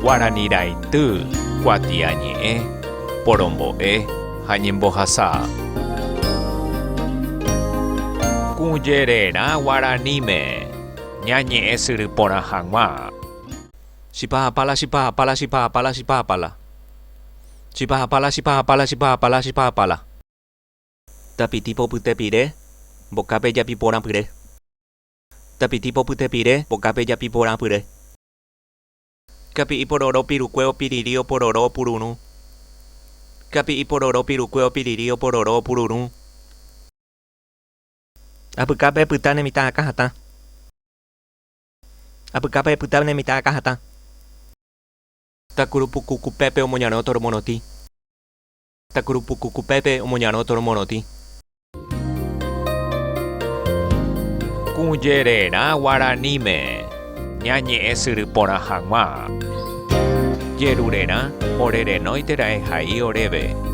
Guarani raity, kuatiañe'ẽ, porombo'e ha ñembohasa. Kũjererã guaraníme, ñañe'ẽ syry porã hag̃ua. Chipahapála, chipahapála, chipahapála, chipahapála. Chipahapála, chipahapála, chipahapála, chipahapála. Tapiti popyte pire, mbokápe japi porã pyre. Tapiti popyte pire, mbokápe japi porã pyre. Kapi'i pororo pirukue opiriri opororo opururũ. Kapi'i pororo pirukue opiriri opororo opururũ. Apykápe epyta ne mitã akã hatã. Apykápe epyta ne mitã akã hatã. Takuru puku kupépe omoñarõ toro morotĩ. Takuru puku kupépe omoñarõ toro morotĩ. Kũjererã guaraníme, ñañe'ẽ syry porã hag̃ua. Jerurerã ore renói térã ehai oréve.